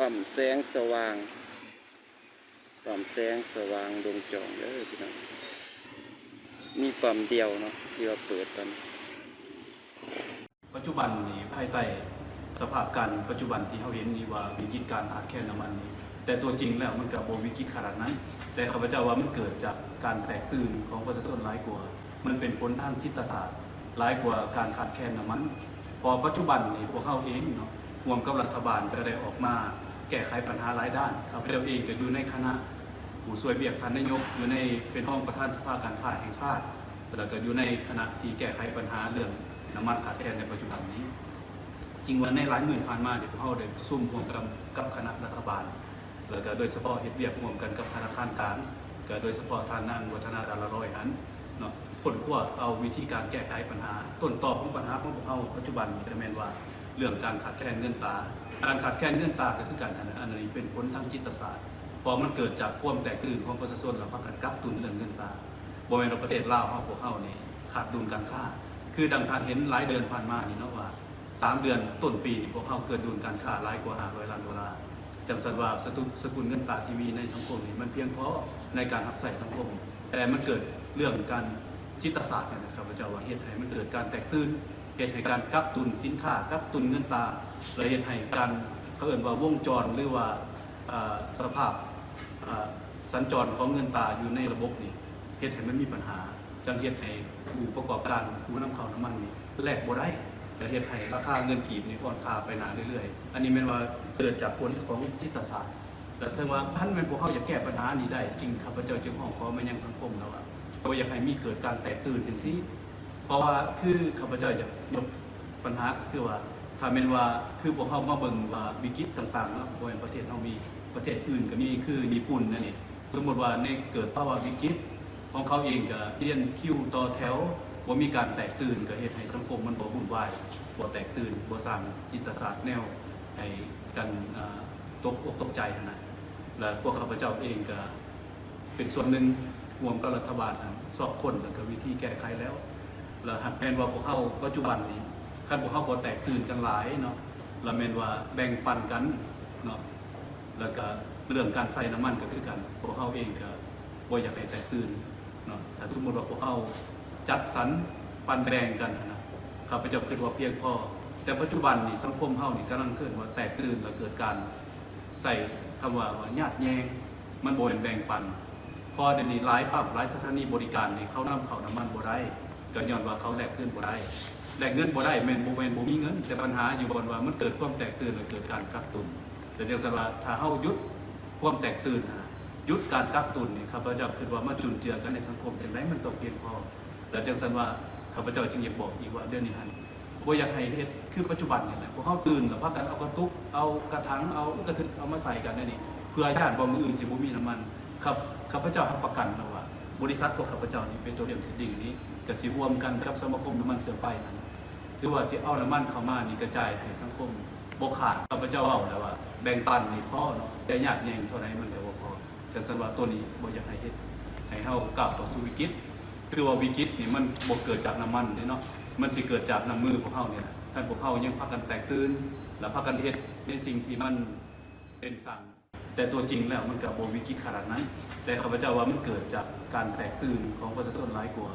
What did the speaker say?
ປ້ຳແສງສະຫວ່າງ ປ້ຳແສງສະຫວ່າງດົງຈອງເດີພີ່ນ້ອງ. ມີປ້ຳດຽວເນາະ ທີ່ວ່າເປີດຕອນ ປັດຈຸບັນນີ້ ພາຍໃຕ້ສະພາບການປັດຈຸບັນທີ່ເຮົາເຫັນນີ້ວ່າ ວິກິດການຂາດແຄນນ້ຳມັນນີ້ ແຕ່ຕົວຈິງແລ້ວມັນກໍບໍ່ວິກິດຂະໜາດນັ້ນ, ແຕ່ຂ້າພະເຈົ້າວ່າມັນເກີດຈາກການແຕກຕື່ນຂອງປະຊາຊົນຫຼາຍກວ່າ. ມັນເປັນຜົນທາງຈິດຕະສາດຫຼາຍກວ່າການຂາດແຄນນ້ຳມັນ. ເພາະວ່າປັດຈຸບັນນີ້ພວກເຮົາເອງເນາະ ຮ່ວມກັບລັດຖະບານກໍໄດ້ອອກມາແກ້ໄຂບັນຫາຫຼາຍດ້ານ. ຂ້າພະເຈົ້າເອງກໍຢູ່ໃນຄະນະຜູ້ຊ່ວຍວຽກທ່ານນາຍົກ, ຢູ່ໃນ ເປັນຮອງປະທານສະພາການຄ້າແຫ່ງຊາດ, ແລ້ວກໍຢູ່ໃນຄະນະທີ່ແກ້ໄຂບັນຫາເລື່ອງນ້ຳມັນຂາດແຄນໃນປັດຈຸບັນນີ້. ຈິງວ່າໃນຫຼາຍມື້ຜ່ານມານີ້ ພວກເຮົາໄດ້ປະຊຸມຮ່ວມກັບ ກັບຄະນະລັດຖະບານ ແລ້ວກໍໂດຍສະເພາະເຮັດວຽກຮ່ວມກັນກັບທະນາຄານກາງ ກໍໂດຍສະເພາະທ່ານນາງວັດທະນາ ດາລາລອຍຫັ້ນເນາະ ຄົ້ນຄວ້າເອົາວິທີການແກ້ໄຂບັນຫາ. ຕົ້ນຕໍຂອງບັນຫາຂອງພວກເຮົາປັດຈຸບັນນີ້ກໍແມ່ນວ່າເລື່ອງການຂາດແຄນເງິນຕາ. ການຂາດແຄນເງິນຕາກໍຄືກັນຫັ້ນນະ, ອັນນີ້ເປັນຜົນທາງຈິດຕະສາດ ເພາະມັນເກີດຈາກຄວາມແຕກຕື່ນຂອງປະຊາຊົນ ແລ້ວພາກັນກັກຕຸນເລື່ອງເງິນຕາ. ບໍ່ແມ່ນວ່າປະເທດລາວເຮົາ ພວກເຮົານີ້ຂາດດຸນການຄ້າ. ຄືດັ່ງທ່ານເຫັນຫຼາຍເດືອນຜ່ານມານີ້ເນາະ ວ່າ ສາມເດືອນຕົ້ນປີນີ້ ພວກເຮົາເກີນດຸນການຄ້າຫຼາຍກວ່າຫ້າຮ້ອຍລ້ານໂດລາ. ຈັ່ງຊັ້ນວ່າສະຕຸ ສະກຸນເງິນຕາທີ່ມີໃນສັງຄົມນີ້ ມັນພຽງພໍໃນການຮັບໃຊ້ສັງຄົມ, ແຕ່ມັນເກີດເລື່ອງການຈິດຕະສາດນີ້ນະ ຂ້າພະເຈົ້າວ່າເຮັດໃຫ້ມັນເກີດການແຕກຕື່ນ, ເຮັດໃຫ້ການກັກຕຸນສິນຄ້າ, ກັກຕຸນເງິນຕາ ແລະ ເຮັດໃຫ້ການ ເຂົາເອີ້ນວ່າວົງຈອນ ຫຼືວ່າ ເອີ ສະພາບ ເອີ ສັນຈອນຂອງເງິນຕາຢູ່ໃນລະບົບນີ້ ເຮັດໃຫ້ມັນມີບັນຫາ, ຈັ່ງເຮັດໃຫ້ຜູ້ປະກອບການ ຜູ້ນຳເຂົ້ານ້ຳມັນນີ້ແລກບໍ່ໄດ້ ແລະ ເຮັດໃຫ້ລາຄາເງິນກີບນີ້ອ່ອນຄ່າໄປໜ້າເລື້ອຍໆ. ອັນນີ້ແມ່ນວ່າເກີດຈາກຜົນຂອງຈິດຕະສາດ ແລະ ເຖິງວ່າຄັນແມ່ນພວກເຮົາຢາກແກ້ບັນຫານີ້ໄດ້ຈິງ ຂ້າພະເຈົ້າຈຶ່ງຮ້ອງຂໍມາຍັງສັງຄົມແລ້ວວ່າ ບໍ່ຢາກໃຫ້ມີເກີດການແຕກຕື່ນຈັ່ງຊີ້. ເພາະວ່າຄືຂ້າພະເຈົ້າຢາກຍົກ ບັນຫາກໍຄືວ່າ ຖ້າແມ່ນວ່າ ຄືພວກເຮົາມາເບິ່ງວ່າວິກິດຕ່າງໆເນາະ ບໍ່ແມ່ນປະເທດເຮົາມີ ປະເທດອື່ນກໍມີ ຄືຍີ່ປຸ່ນນັ້ນນີ້ ສົມມຸດວ່າໃນເກີດພາວະວິກິດ ຂອງເຂົາເອງກໍລຽນຄິວຕໍ່ແຖວ ບໍ່ມີການແຕກຕື່ນ ກໍເຮັດໃຫ້ສັງຄົມມັນບໍ່ວຸ່ນວາຍ ບໍ່ແຕກຕື່ນ ບໍ່ສ້າງຈິດຕະສາດແນວໃຫ້ກັນ ເອີ ຕົກອົກຕົກໃຈຫັ້ນນະ. ແລະ ພວກຂ້າພະເຈົ້າເອງກໍ ເປັນສ່ວນໜຶ່ງຮ່ວມກັບລັດຖະບານຫັ້ນ ຊອກຄົ້ນ ແລ້ວກໍວິທີແກ້ໄຂແລ້ວ. ແລ້ວຫາກແມ່ນວ່າພວກເຮົາປັດຈຸບັນນີ້ ຄັນພວກເຮົາບໍ່ແຕກຕື່ນກັນຫຼາຍເນາະ ແລ້ວແມ່ນວ່າແບ່ງປັນກັນເນາະ ແລ້ວກໍເລື່ອງການໃຊ້ນ້ຳມັນກໍຄືກັນ ພວກເຮົາເອງກໍບໍ່ຢາກໃຫ້ແຕກຕື່ນເນາະ. ຖ້າສົມມຸດວ່າພວກເຮົາຈັດສັນປັນແບ່ງກັນຫັ້ນນະ ຂ້າພະເຈົ້າຄິດວ່າພຽງພໍ. ແຕ່ປັດຈຸບັນນີ້ສັງຄົມເຮົານີ້ກຳລັງເອີ້ນວ່າແຕກຕື່ນ ແລ້ວເກີດການ ໃຊ້ຄຳວ່າ ວ່າຍາດແຍ່ງ ມັນບໍ່ແມ່ນແບ່ງປັນ. ເພາະວ່າດຽວນີ້ຫຼາຍປ້ຳ ຫຼາຍສະຖານີບໍລິການນີ້ ເຂົານຳເຂົ້ານ້ຳມັນບໍ່ໄດ້ ກໍຍ້ອນວ່າເຂົາແລກເງິນບໍ່ໄດ້. ແລກເງິນບໍ່ໄດ້ແມ່ນ ບໍ່ແມ່ນບໍ່ມີເງິນ, ແຕ່ບັນຫາຢູ່ບ່ອນວ່າມັນເກີດຄວາມແຕກຕື່ນ ແລະ ເກີດການກັກຕຸນ. ແຕ່ຈັ່ງຊັ້ນວ່າ ຖ້າເຮົາຢຸດຄວາມແຕກຕື່ນຫັ້ນນະ ຢຸດການກັກຕຸນນີ້ ຂ້າພະເຈົ້າຄິດວ່າມາຈຸນເຈືອກັນໃນສັງຄົມຈັ່ງໃດມັນຕ້ອງພຽງພໍ. ແລ້ວຈັ່ງຊັ້ນວ່າ ຂ້າພະເຈົ້າຈຶ່ງຢາກບອກອີກວ່າ ດຽວນີ້ຫັ້ນ ບໍ່ຢາກໃຫ້ເຮັດຄືປັດຈຸບັນນີ້ແຫຼະ ພວກເຮົາຕື່ນແລ້ວພາກັນເອົາກະຕຸກ ເອົາກະຖັງ ເອົາອຶກກະທຶກ ເອົາມາໃສ່ກັນແນວນີ້ ເພື່ອຢ້ານວ່າມື້ອື່ນຊິບໍ່ມີນ້ຳມັນ. ຂ້າ ຂ້າພະເຈົ້າຮັບປະກັນເນາະວ່າ ບໍລິສັດພວກຂ້າພະເຈົ້ານີ້ເປັນຕົວເລື່ອງທີ່ດີນີ້ ກະຊິຮ່ວມກັນກັບສະມາຄົມນ້ຳມັນເຊື້ອໄຟຫັ້ນ ຖືວ່າຊິເອົານ້ຳມັນເຂົ້າມານີ້ກະຈາຍໃຫ້ສັງຄົມບໍ່ຂາດ. ຂ້າພະເຈົ້າເວົ້າແລ້ວວ່າ ແບ່ງປັນນີ້ພໍເນາະ ແຕ່ຍາດແຍ່ງເທົ່າໃດມັນກະບໍ່ພໍ. ຈັ່ງຊັ້ນວ່າໂຕນີ້ບໍ່ຢາກໃຫ້ເຮັດໃຫ້ເຮົາກ້າວເຂົ້າສູ່ວິກິດ. ຄືວ່າວິກິດນີ້ມັນບໍ່ເກີດຈາກນ້ຳມັນເດ້ເນາະ ມັນຊິເກີດຈາກນ້ຳມືພວກເຮົານີ້ແຫຼະ. ຄັນພວກເຮົາຍັງພາກັນແຕກຕື່ນ ແລະ ພາກັນເຮັດໃນສິ່ງທີ່ມັນເປັນສັງ ແຕ່ຕົວຈິງແລ້ວມັນກະບໍ່ວິກິດຂະໜາດນັ້ນ, ແຕ່ຂ້າພະເຈົ້າວ່າມັນເກີດຈາກການແຕກຕື່ນຂອງປະຊາຊົນຫຼາຍກວ່າ.